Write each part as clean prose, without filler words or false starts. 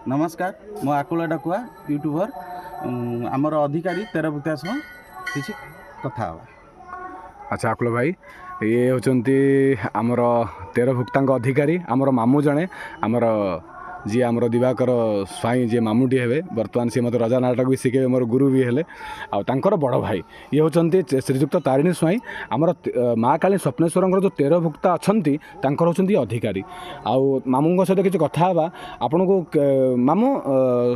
ନମସ୍କାର, ମୁଁ ଆକୁଳ ଡକୁଆ ୟୁଟ୍ୟୁବର। ଆମର ଅଧିକାରୀ ତେରଭୁକ୍ତା ସହ କିଛି କଥା ହେବା। ଆଚ୍ଛା ଆକୁଳ ଭାଇ, ଇଏ ହେଉଛନ୍ତି ଆମର ତେରଭୁକ୍ତାଙ୍କ ଅଧିକାରୀ, ଆମର ମାମୁଁ ଜଣେ, ଆମର ଯିଏ ଆମର ଦିବାକର ସ୍ୱାଇଁ, ଯିଏ ମାମୁଁଟି ହେବେ। ବର୍ତ୍ତମାନ ସିଏ ମୋତେ ରଜା ନାଟକ ବି ଶିଖେଇବେ, ମୋର ଗୁରୁ ବି ହେଲେ। ଆଉ ତାଙ୍କର ବଡ଼ ଭାଇ ଇଏ ହେଉଛନ୍ତି ଶ୍ରୀଯୁକ୍ତ ତାରିଣୀ ସ୍ୱାଇଁ। ଆମର ମା କାଳୀ ସ୍ୱପ୍ନେଶ୍ୱରଙ୍କର ଯେଉଁ ତେରଭୁକ୍ତା ଅଛନ୍ତି, ତାଙ୍କର ହେଉଛନ୍ତି ଅଧିକାରୀ। ଆଉ ମାମୁଁଙ୍କ ସହିତ କିଛି କଥା ହେବା ଆପଣଙ୍କୁ। ମାମୁଁ,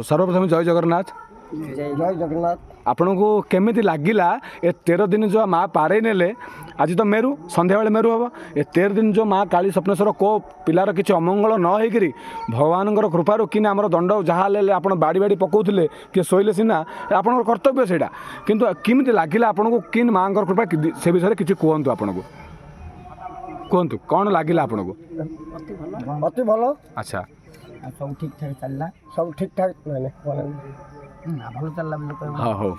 ସର୍ବପ୍ରଥମେ ଜୟ ଜଗନ୍ନାଥ। ଜୟ ଜଗନ୍ନାଥ। ଆପଣଙ୍କୁ କେମିତି ଲାଗିଲା ଏ 13 ଦିନ ଯେଉଁ ମା ପାରେଇ ନେଲେ? ଆଜି ତ ମେରୁ, ସନ୍ଧ୍ୟାବେଳେ ମେରୁ ହେବ। ଏ 13 ଦିନ ଯେଉଁ ମା କାଳୀ ସ୍ୱପ୍ନେଶ୍ୱର କେଉଁ ପିଲାର କିଛି ଅମଙ୍ଗଳ ନ ହେଇକିରି ଭଗବାନଙ୍କର କୃପାରୁ କିନା ଆମର ଦଣ୍ଡ ଯାହା ହେଲେ ଆପଣ ବାଡ଼ି ବାଡ଼ି ପକାଉଥିଲେ, କିଏ ଶୋଇଲେ ସିନା, ଆପଣଙ୍କର କର୍ତ୍ତବ୍ୟ ସେଇଟା, କିନ୍ତୁ କେମିତି ଲାଗିଲା ଆପଣଙ୍କୁ କିନ୍ ମାଆଙ୍କର କୃପା, ସେ ବିଷୟରେ କିଛି କୁହନ୍ତୁ। ଆପଣଙ୍କୁ କୁହନ୍ତୁ, କ'ଣ ଲାଗିଲା ଆପଣଙ୍କୁ? ଅତି ଭଲ। ଆଚ୍ଛା। ସବୁ ଠିକ୍ ଠାକ୍ ଚାଲିଲା। ସବୁ ଠିକ୍ ଠାକ୍। ନାଇଁ ନାଇଁ, ଭଲ। ଭଲ ଚାଲିଲା ବୋଲି କହିବୁ। ହଁ, ହଉ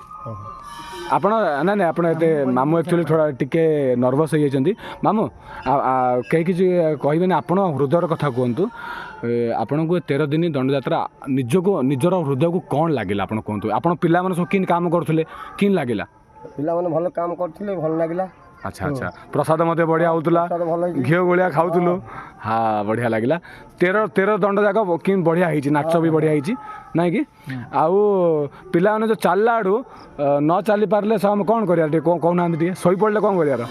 ଆପଣ। ନାଇଁ ନାଇଁ, ଆପଣ ଏତେ ମାମୁଁ ଆକ୍ଚୁଆଲି ଥୋଡ଼ା ଟିକେ ନର୍ଭସ୍ ହେଇଯାଇଛନ୍ତି। ମାମୁଁ, କେହି କିଛି କହିବେନି, ଆପଣ ହୃଦୟର କଥା କୁହନ୍ତୁ। ଆପଣଙ୍କୁ ଏ 13 ଦିନ ଦଣ୍ଡଯାତ୍ରା ନିଜକୁ, ନିଜର ହୃଦୟକୁ କ'ଣ ଲାଗିଲା ଆପଣ କୁହନ୍ତୁ। ଆପଣ ପିଲାମାନେ ସବୁ କେମିତି କାମ କରୁଥିଲେ, କେମିତି ଲାଗିଲା? ପିଲାମାନେ ଭଲ କାମ କରୁଥିଲେ, ଭଲ ଲାଗିଲା। ଆଚ୍ଛା, ପ୍ରସାଦ ମଧ୍ୟ ବଢ଼ିଆ ହେଉଥିଲା। ପ୍ରସାଦ ଭଲ ହେଇଛି। ଘିଅ ଗୋଳିଆ ଖାଉଥିଲୁ। ହଁ, ବଢ଼ିଆ ଲାଗିଲା। 13 ଦଣ୍ଡ ଯାକ କେମିତି ବଢ଼ିଆ ହେଇଛି, ନାଚ ବି ବଢ଼ିଆ ହେଇଛି, ନାଇଁ କି? ଆଉ ପିଲାମାନେ ଯେଉଁ ଚାଲିଲା ଆଡ଼ୁ ନ ଚାଲି ପାରିଲେ ସେ ଆମେ କ'ଣ କରିବା ଟିକେ କହୁନାହାନ୍ତି ଟିକେ। ଶୋଇପଡ଼ିଲେ କ'ଣ କରିବାର?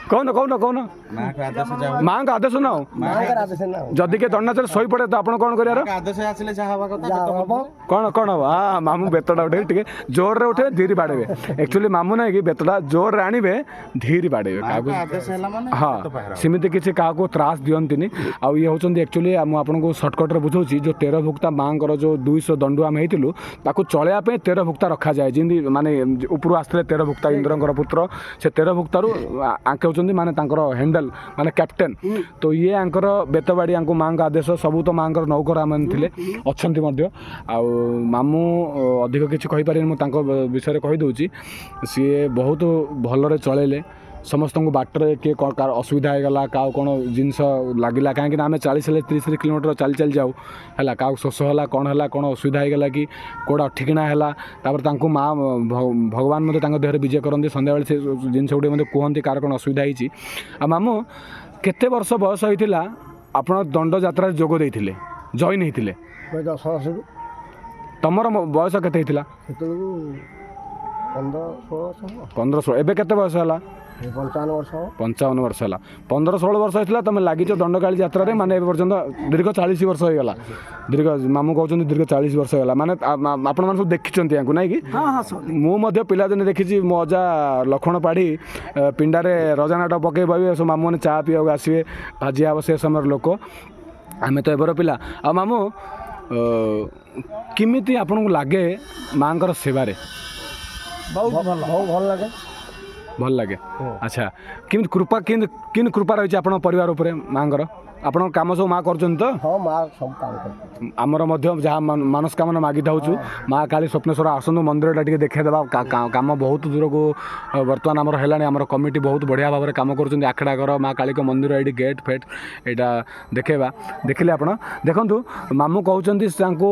କହୁନ, କହୁନ, କହୁନ। ମାଙ୍କ ଆଦେଶ ଯାହା ମାଙ୍କ ଆଦେଶ ନା ଆଉ। ମାଙ୍କର ଆଦେଶ ନା ଆଉ। ଯଦି କିଏ ଦଣ୍ଡନାଚରେ ଶୋଇପଡ଼େ ତ ଆପଣ କ'ଣ କରିବାର? ମାଙ୍କ ଆଦେଶ ଆସିଲେ ଯାହା ହେବା କଥା। ଯାହା ବେତ ହବ। କ'ଣ କ'ଣ ହବ? ହଁ, ମାମୁଁ ବେତଟା ଉଠେଇ ଟିକେ ଜୋରରେ ଉଠେଇବେ, ଧୀରେ ବାଡ଼େଇବେ। ଆକ୍ଚୁଆଲି ମାମୁଁ ନାଇଁ କି ବେତଟା ଜୋରରେ ଆଣିବେ, ଧୀରେ ବାଡ଼େଇବେ କାହାକୁ। ମାଙ୍କ ଆଦେଶ ହେଲା ମାନେ ହଁ, ବେତ ପାହାର। ସେମିତି କିଛି କାହାକୁ ତ୍ରାସ ଦିଅନ୍ତିନି। ଆଉ ଇଏ ହେଉଛନ୍ତି ଆକ୍ଚୁଆଲି ମୁଁ ଆପଣଙ୍କୁ ସର୍ଟକଟ୍ରେ ବୁଝାଉଛି, ଯେଉଁ 13 ଭୁକ୍ତା ମାଆଙ୍କର ଯେଉଁ 200 ଦଣ୍ଡୁଆ ଆମେ ହେଇଥିଲୁ, ତାକୁ ଚଳେଇବା ପାଇଁ 13 ଭୁକ୍ତା ରଖାଯାଏ। ଯେମିତି ମାନେ ଉପରୁ ଆସିଥିଲେ 13 ଭୁକ୍ତା, ଇନ୍ଦ୍ରଙ୍କର ପୁତ୍ର, ସେ 13 ଭୁକ୍ତାରୁ ଆଙ୍କେ ହେଉଛନ୍ତି ମାନେ ତାଙ୍କର ହ୍ୟାଣ୍ଡେଲ୍, ମାନେ କ୍ୟାପ୍ଟେନ୍। ତ ଇଏ ଆଙ୍କର ବେତବାଡ଼ି, ଆଙ୍କୁ ମାଆଙ୍କ ଆଦେଶ ସବୁ, ତ ମାଆଙ୍କର ନୌକର ଆମେ ଥିଲେ, ଅଛନ୍ତି ମଧ୍ୟ। ଆଉ ମାମୁଁ ଅଧିକ କିଛି କହିପାରିବେନି, ମୁଁ ତାଙ୍କ ବିଷୟରେ କହିଦେଉଛି। ସିଏ ବହୁତ ଭଲରେ ଚଳେଇଲେ ସମସ୍ତଙ୍କୁ। ବାଟରେ କିଏ କ'ଣ କାହାର ଅସୁବିଧା ହେଇଗଲା, କାହାକୁ କ'ଣ ଜିନିଷ ଲାଗିଲା, କାହିଁକିନା ଆମେ 40 ହେଲେ 30 କିଲୋମିଟର ଚାଲି ଚାଲି ଯାଉ, ହେଲା କାହାକୁ ଶୋଷ ହେଲା, କ'ଣ ହେଲା, କ'ଣ ଅସୁବିଧା ହେଇଗଲା କି କେଉଁଟା ଠିକଣା ହେଲା, ତାପରେ ତାଙ୍କୁ ମା ଭଗବାନ ମଧ୍ୟ ତାଙ୍କ ଦେହରେ ବିଜେ କରନ୍ତି। ସନ୍ଧ୍ୟାବେଳେ ସେ ଜିନିଷ ଗୁଡ଼ିକ ମଧ୍ୟ କୁହନ୍ତି କାହାର କ'ଣ ଅସୁବିଧା ହେଇଛି। ଆଉ ମାମୁଁ, କେତେ ବର୍ଷ ବୟସ ହେଇଥିଲା ଆପଣ ଦଣ୍ଡଯାତ୍ରାରେ ଯୋଗ ଦେଇଥିଲେ, ଜଏନ୍ ହେଇଥିଲେ? 10 ବର୍ଷରୁ। ତମର ବୟସ କେତେ ହେଇଥିଲା? ସେତେବେଳକୁ 15 16 ବର୍ଷ ହବ। 15 16। ଏବେ କେତେ ବୟସ ହେଲା? ଏ 55 ବର୍ଷ ହବ। 55 ବର୍ଷ ହେଲା। 15 16 ବର୍ଷ ହେଇଥିଲା ତମେ ଲାଗିଛ ଦଣ୍ଡକାଳୀ ଯାତ୍ରାରେ, ମାନେ ଏବେ ପର୍ଯ୍ୟନ୍ତ ଦୀର୍ଘ 40 ବର୍ଷ ହେଇଗଲା। ଦୀର୍ଘ ମାମୁଁ କହୁଛନ୍ତି ଦୀର୍ଘ 40 ବର୍ଷ ହେଇଗଲା, ମାନେ ଆପଣମାନେ ସବୁ ଦେଖିଛନ୍ତି ୟାଙ୍କୁ, ନାଇଁ କି? ହଁ ହଁ, ସବୁ। ମୁଁ ମଧ୍ୟ ପିଲାଦିନେ ଦେଖିଛି, ମୋ ଅଜା ଲକ୍ଷ୍ମଣ ପାଢ଼ୀ ପିଣ୍ଡାରେ ରଜା ନାଟ ପକେଇ ବହିବେ, ସବୁ ମାମୁଁମାନେ ଚା ପିଇବାକୁ ଆସିବେ, ଭାଜିଆ ହେବ। ସେ ସମୟର ଲୋକ, ଆମେ ତ ଏବେର ପିଲା। ଆଉ ମାମୁଁ, କେମିତି ଆପଣଙ୍କୁ ଲାଗେ ମାଆଙ୍କର ସେବାରେ? ବହୁତ ଭଲ। ବହୁତ ଭଲ ଲାଗେ। ଭଲ ଲାଗେ। ହଁ। ଆଚ୍ଛା, କେମିତି କୃପା, କେମିତି କେମିତି କୃପା ରହିଛି ଆପଣଙ୍କ ପରିବାର ଉପରେ ମାଆଙ୍କର? ଆପଣଙ୍କ କାମ ସବୁ ମା କରୁଛନ୍ତି ତ? ହଁ, ମା ସବୁ କାମ କରୁଛନ୍ତି। ଆମର ମଧ୍ୟ ଯାହା ମାନସ୍କାମନା ମାଗିଥାଉଛୁ, ମା କାଳୀ ସ୍ୱପ୍ନେଶ୍ୱର ଆସନ୍ତୁ, ମନ୍ଦିରଟା ଟିକେ ଦେଖେଇଦେବା। କାମ ବହୁତ ଦୂରକୁ ବର୍ତ୍ତମାନ ଆମର ହେଲାଣି। ଆମର କମିଟି ବହୁତ ବଢ଼ିଆ ଭାବରେ କାମ କରୁଛନ୍ତି। ଆଖଡ଼ା ଘର ମା କାଳୀଙ୍କ ମନ୍ଦିର, ଏଇଠି ଗେଟ୍ ଫେଟ୍ ଏଇଟା ଦେଖେଇବା। ଦେଖିଲେ ଆପଣ ଦେଖନ୍ତୁ, ମାମୁଁ କହୁଛନ୍ତି ତାଙ୍କୁ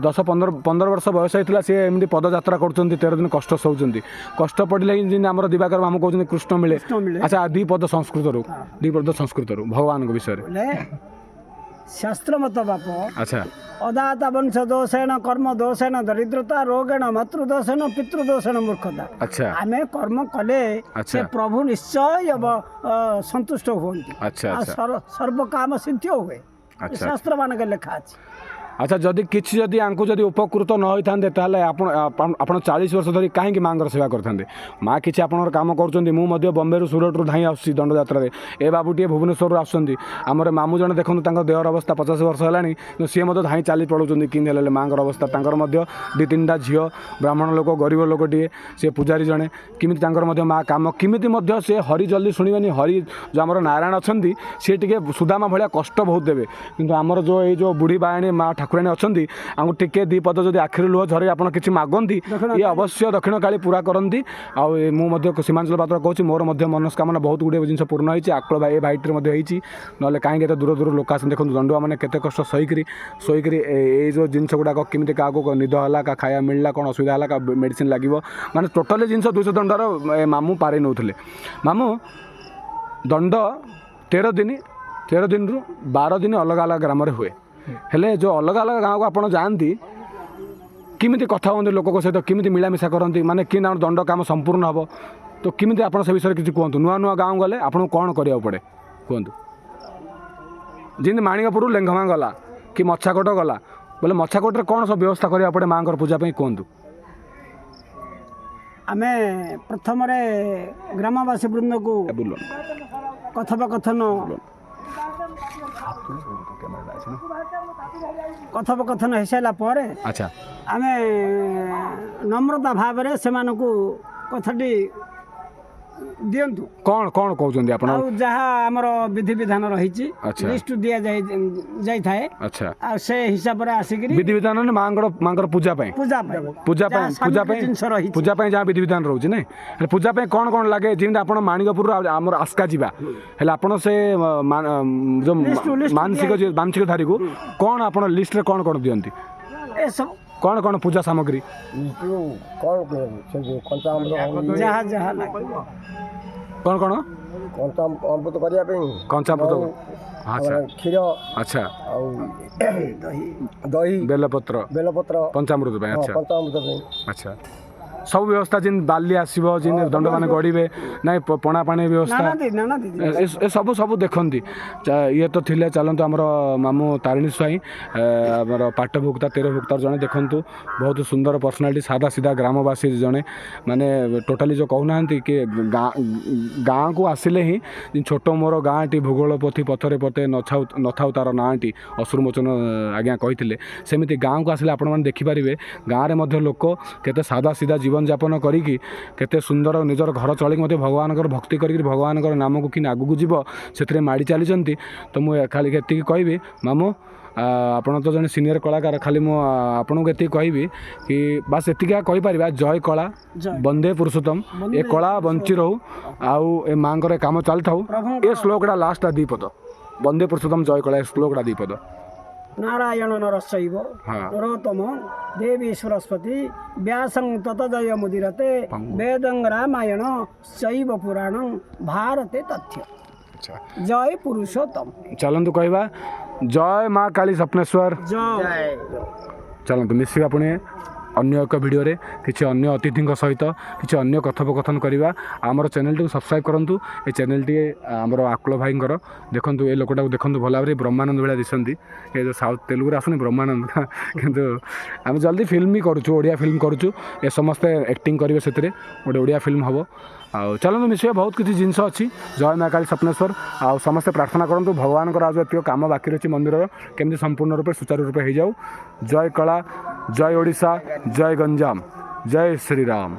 10 15 ବର୍ଷ ବୟସ ହେଇଥିଲା, ସିଏ ଏମିତି ପଦଯାତ୍ରା କରୁଛନ୍ତି, 13 ଦିନ କଷ୍ଟ ସହୁଛନ୍ତି। କଷ୍ଟ ପଡ଼ିଲେ ହିଁ ଯେମିତି ଆମର ଦିବାକର ମାମୁଁ କହୁଛନ୍ତି କୃଷ୍ଣ ମିଳେ। କୃଷ୍ଣ ମିଳେ। ଆଚ୍ଛା, ଦୁଇ ପଦ ସଂସ୍କୃତରୁ, ଦୁଇ ପଦ ସଂସ୍କୃତରୁ ଭଗବାନଙ୍କ ବିଷୟରେ। ବୋଲେ ଶାସ୍ତ୍ର ମତ ବାପ, ଆଚ୍ଛା। ଅଦାତା ବଂଶ ଦୋଷେଣ, କର୍ମ ଦୋଷେଣ, ଦରିଦ୍ରତା ରୋଗେଣ, ମାତୃଦୋଷେଣ, ପିତୃଦୋଷେଣ ମୂର୍ଖତା। ଆଚ୍ଛା। ଆମେ କର୍ମ କଲେ ଆଚ୍ଛା। ସେ ପ୍ରଭୁ ନିଶ୍ଚୟ ସନ୍ତୁଷ୍ଟ ହୁଅନ୍ତି। ଆଚ୍ଛା। ଆଉ ଆଚ୍ଛା। ସର୍ବକାମ ସିଦ୍ଧି ହୁଏ। ଆଚ୍ଛା। ଶାସ୍ତ୍ର ମାନଙ୍କରେ ଲେଖା ଅଛି। ଆଚ୍ଛା, ଯଦି କିଛି ଯଦି ଆଙ୍କୁ ଯଦି ଉପକୃତ ନ ହୋଇଥାନ୍ତେ, ତାହେଲେ ଆପଣ 40 ବର୍ଷ ଧରି କାହିଁକି ମାଆଙ୍କର ସେବା କରିଥାନ୍ତେ? ମା କିଛି ଆପଣଙ୍କର କାମ କରୁଛନ୍ତି। ମୁଁ ମଧ୍ୟ ବମ୍ବେରୁ ସୁରଟରୁ ଧାଇଁ ଆସୁଛି ଦଣ୍ଡଯାତ୍ରାରେ। ଏ ବାବୁଟିଏ ଭୁବନେଶ୍ୱରରୁ ଆସୁଛନ୍ତି। ଆମର ମାମୁଁ ଜଣେ ଦେଖନ୍ତୁ, ତାଙ୍କ ଦେହର ଅବସ୍ଥା 50 ବର୍ଷ ହେଲାଣି, କିନ୍ତୁ ସିଏ ମଧ୍ୟ ଧାଇଁ ଚାଲି ପଳାଉଛନ୍ତି। କେମିତି ହେଲେ ମାଆଙ୍କର ଅବସ୍ଥା, ତାଙ୍କର ମଧ୍ୟ 2 3ଟା ଝିଅ, ବ୍ରାହ୍ମଣ ଲୋକ, ଗରିବ ଲୋକଟିଏ, ସିଏ ପୂଜାରୀ ଜଣେ। କେମିତି ତାଙ୍କର ମଧ୍ୟ ମା କାମ କେମିତି ମଧ୍ୟ ସେ ହରି ଜଲ୍ଦି ଶୁଣିବେନି। ହରି ଯେଉଁ ଆମର ନାରାୟଣ ଅଛନ୍ତି, ସିଏ ଟିକେ ସୁଦାମା ଭଳିଆ କଷ୍ଟ ବହୁତ ଦେବେ। କିନ୍ତୁ ଆମର ଯେଉଁ ଏଇ ଯେଉଁ ବୁଢ଼ୀ ବାୟାଣୀ ମା ଠାକୁର ଠାକୁରାଣୀ ଅଛନ୍ତି, ଆମକୁ ଟିକେ ଦୁଇ ପଦ ଯଦି ଆଖିରୁ ଲୁହ ଝରେଇ ଆପଣ କିଛି ମାଗନ୍ତି, ଇଏ ଅବଶ୍ୟ ଦକ୍ଷିଣ କାଳୀ ପୁରା କରନ୍ତି। ଆଉ ଏ ମୁଁ ମଧ୍ୟ ସୀମାଞ୍ଚଳ ପାତ୍ର କହୁଛି, ମୋର ମଧ୍ୟ ମନସ୍କାମନା ବହୁତ ଗୁଡ଼ିଏ ଜିନିଷ ପୂର୍ଣ୍ଣ ହେଇଛି। ଆକୁଳ ଭାଇ, ଏ ଭାଇଟିରେ ମଧ୍ୟ ହେଇଛି। ନହେଲେ କାହିଁକି ଏତେ ଦୂର ଦୂର ଲୋକ ଆସନ୍ତି? ଦେଖନ୍ତୁ ଦଣ୍ଡୁଆ ମାନେ କେତେ କଷ୍ଟ ସହିକିରି ସହିକିରି ଏଇ ଯେଉଁ ଜିନିଷ ଗୁଡ଼ାକ, କେମିତି କାହାକୁ ନିଦ ହେଲା, କାହା ଖାଇବା ମିଳିଲା, କ'ଣ ଅସୁବିଧା ହେଲା, କାହା ମେଡ଼ିସିନ ଲାଗିବ, ମାନେ ଟୋଟାଲି ଜିନିଷ 200 ଦଣ୍ଡର ଏ ମାମୁଁ ପାରେଇ ନେଉଥିଲେ। ମାମୁଁ, ଦଣ୍ଡ 13 ଦିନ, 13 ଦିନରୁ 12 ଦିନ ଅଲଗା ଅଲଗା ଗ୍ରାମରେ ହୁଏ। ହେଲେ ଯେଉଁ ଅଲଗା ଅଲଗା ଗାଁକୁ ଆପଣ ଯାଆନ୍ତି, କେମିତି କଥା ହୁଅନ୍ତି ଲୋକଙ୍କ ସହିତ, କେମିତି ମିଳାମିଶା କରନ୍ତି, ମାନେ କେମିତି ଆମର ଦଣ୍ଡ କାମ ସମ୍ପୂର୍ଣ୍ଣ ହେବ, ତ କେମିତି ଆପଣ ସେ ବିଷୟରେ କିଛି କୁହନ୍ତୁ। ନୂଆ ନୂଆ ଗାଁକୁ ଗଲେ ଆପଣଙ୍କୁ କ'ଣ କରିବାକୁ ପଡ଼େ କୁହନ୍ତୁ। ଯେମିତି ମାଣିକପୁରରୁ ଲେଙ୍ଗମା ଗଲା କି ମଛାକୋଟ ଗଲା ବୋଲେ, ମଛାକୋଟରେ କ'ଣ ସବୁ ବ୍ୟବସ୍ଥା କରିବାକୁ ପଡ଼େ ମାଆଙ୍କର ପୂଜା ପାଇଁ କୁହନ୍ତୁ। ଆମେ ପ୍ରଥମରେ ଗ୍ରାମବାସୀ ବୃନ୍ଦକୁ ବୁଲ କଥୋପକଥନ ହେଇସାରିଲା ପରେ ଆମେ ନମ୍ରତା ଭାବରେ ସେମାନଙ୍କୁ କଥାଟି ଦିଅନ୍ତୁ। କ'ଣ କ'ଣ କହୁଛନ୍ତି ଆପଣ? ଆଉ ଯାହା ଆମର ବିଧିବିଧାନ ରହିଛି, ଲିଷ୍ଟ ଦିଆଯାଇ ଯାଇଥାଏ। ଆଉ ସେ ହିସାବରେ ଆସିକିରି ବିଧିବିଧାନ ମାନେ ମାଙ୍କର ପୂଜା ପାଇଁ? ପୂଜା ପାଇଁ। ପୂଜା ପାଇଁ। ଯାହା ପୂଜା ସାମଗ୍ରୀ ପାଇଁ ଜିନିଷ ରହିଛି। ପୂଜା ପାଇଁ ଯାହା ବିଧିବିଧାନ ରହୁଛି ନାଇଁ? ହେଲେ ପୂଜା ପାଇଁ କ'ଣ କ'ଣ ଲାଗେ? ଯେମିତି ଆପଣ ମାଣିକପୁରରୁ ଆମର ଆସ୍କା ଯିବା ହେଲେ ଆପଣ ସେ ଯୋଉ list ମାନସିକ ଦିଆ ମାନସିକ ଧାରୀକୁ କ'ଣ ଆପଣ ଲିଷ୍ଟରେ କ'ଣ କ'ଣ ଦିଅନ୍ତି? ଏସବୁ କ'ଣ କ'ଣ ପୂଜା ସାମଗ୍ରୀ? ଯୋଉ କ'ଣ ସେ ଯୋଉ କଞ୍ଚା ଅମୃତ ଯାହା ଯାହା ଲାଗିବ। କ'ଣ କ'ଣ? କଞ୍ଚା ଅମୃତ କରିବା ପାଇଁ। କଞ୍ଚା ଅମୃତ। ମହୁ, ଆମର କ୍ଷୀର, ଆଉ ଦହି, ବେଲପତ୍ର। ବେଲପତ୍ର। ପଞ୍ଚାମୃତ ପାଇଁ। ହଁ, ପଞ୍ଚାମୃତ ପାଇଁ। ସବୁ ବ୍ୟବସ୍ଥା, ଯେମିତି ବାଲି ଆସିବ, ଯେମିତି ଦଣ୍ଡମାନେ ଗଡ଼ିବେ ନାଇଁ, ପଣା ପାଣି ବ୍ୟବସ୍ଥା, ନାନାଦି ନାନାଦି ଜିନିଷ। ଏ ସବୁ ସବୁ ଦେଖନ୍ତି। ଇଏ ତ ଥିଲେ। ଚାଲନ୍ତୁ, ଆମର ମାମୁଁ ତାରିଣୀ ସ୍ୱାଇଁ, ଆମର ପାଟଭୁକ୍ତା 13 ଭୁକ୍ତାର ଜଣେ। ଦେଖନ୍ତୁ, ବହୁତ ସୁନ୍ଦର ପର୍ସନାଲିଟି, ସାଦା ସିଧା ଗ୍ରାମବାସୀ ଜଣେ। ମାନେ ଟୋଟାଲି ଯେଉଁ କହୁନାହାନ୍ତି କି ଗାଁ ଗାଁକୁ ଆସିଲେ ହିଁ, ଛୋଟ ମୋର ଗାଁଟି ଭୂଗୋଳ ପୋଥି ପଥରେ ପଥେ ନଥାଉ ନଥାଉ ତାର ନାଁଟି, ଅଶ୍ରୁମୋଚନ ଆଜ୍ଞା କହିଥିଲେ, ସେମିତି ଗାଁକୁ ଆସିଲେ ଆପଣମାନେ ଦେଖିପାରିବେ ଗାଁରେ ମଧ୍ୟ ଲୋକ କେତେ ସାଦା ସିଧା ଜୀବନଯାପନ କରିକି, କେତେ ସୁନ୍ଦର ନିଜର ଘର ଚଳେଇକି ମଧ୍ୟ ଭଗବାନଙ୍କର ଭକ୍ତି କରିକି ଭଗବାନଙ୍କର ନାମକୁ କିନି ଆଗକୁ ଯିବ ସେଥିରେ ମାଡ଼ି ଚାଲିଛନ୍ତି। ତ ମୁଁ ଖାଲି ଏତିକି କହିବି ମାମୁଁ, ଆପଣ ତ ଜଣେ ସିନିୟର କଳାକାର, ଖାଲି ମୁଁ ଆପଣଙ୍କୁ ଏତିକି କହିବି କି ବାସ୍ ଏତିକି ଏକା କହିପାରିବା, ଜୟ କଳା। ଜୟ। ବନ୍ଦେ ପୁରୁଷୋତ୍ତମ। ଏ କଳା ବଞ୍ଚି ରହୁ ଆଉ ଏ ମାଙ୍କର ଏ କାମ ଚାଲିଥାଉ। ଏ ଶ୍ଲୋକଟା ଲାଷ୍ଟଟା ଦୁଇ ପଦ, ବନ୍ଦେ ପୁରୁଷୋତ୍ତମ ଜୟ କଳା, ଏ ଶ୍ଲୋକଟା ଦୁଇ ପଦ। ନାରାୟଣ ନରସୈବ ନରୋତ୍ତମ ଦେବୀ ସରସ୍ୱତୀ ବ୍ୟାସଂ ତତ ଜୟ ମୁଦିରତେ ବେଦଂ ରାମାୟଣ ଶୈବ ପୁରାଣ ଭାରତେ ତଥ୍ୟ। ଜୟ ପୁରୁଷୋତ୍ତମ। ଚାଲନ୍ତୁ କହିବା ଜୟ ମା କାଳୀ ସ୍ୱପ୍ନେଶ୍ୱର। ଜୟ। ଚାଲନ୍ତୁ ମିଶିବା ପୁଣି ଅନ୍ୟ ଏକ ଭିଡ଼ିଓରେ, କିଛି ଅନ୍ୟ ଅତିଥିଙ୍କ ସହିତ କିଛି ଅନ୍ୟ କଥୋପକଥନ କରିବା। ଆମର ଚ୍ୟାନେଲଟିକୁ ସବସ୍କ୍ରାଇବ୍ କରନ୍ତୁ। ଏ ଚ୍ୟାନେଲଟି ଆମର ଆକୁଳ ଭାଇଙ୍କର। ଦେଖନ୍ତୁ, ଏ ଲୋକଟାକୁ ଦେଖନ୍ତୁ ଭଲ ଭାବରେ, ବ୍ରହ୍ମାନନ୍ଦ ଭଳିଆ ଦିଶନ୍ତି। ଏ ଯେଉଁ ସାଉଥ୍ ତେଲୁଗୁରେ ଆସୁନି ବ୍ରହ୍ମାନନ୍ଦ। କିନ୍ତୁ ଆମେ ଜଲ୍ଦି ଫିଲ୍ମ ବି କରୁଛୁ, ଓଡ଼ିଆ ଫିଲ୍ମ କରୁଛୁ। ଏ ସମସ୍ତେ ଆକ୍ଟିଂ କରିବେ ସେଥିରେ, ଗୋଟେ ଓଡ଼ିଆ ଫିଲ୍ମ ହେବ। ଆଉ ଚାଲନ୍ତୁ ମିଶିବା, ବହୁତ କିଛି ଜିନିଷ ଅଛି। ଜୟ ମା କାଳୀ ସ୍ୱପ୍ନେଶ୍ୱର। ଆଉ ସମସ୍ତେ ପ୍ରାର୍ଥନା କରନ୍ତୁ ଭଗବାନଙ୍କର ଆଉ ଯେତିକ କାମ ବାକି ରହିଛି ମନ୍ଦିରର କେମିତି ସମ୍ପୂର୍ଣ୍ଣ ରୂପେ ସୁଚାରୁ ରୂପେ ହେଇଯାଉ। ଜୟ କଳା, ଜୟ ଓଡ଼ିଶା, ଜୟ ଗଞ୍ଜାମ, ଜୟ ଶ୍ରୀରାମ।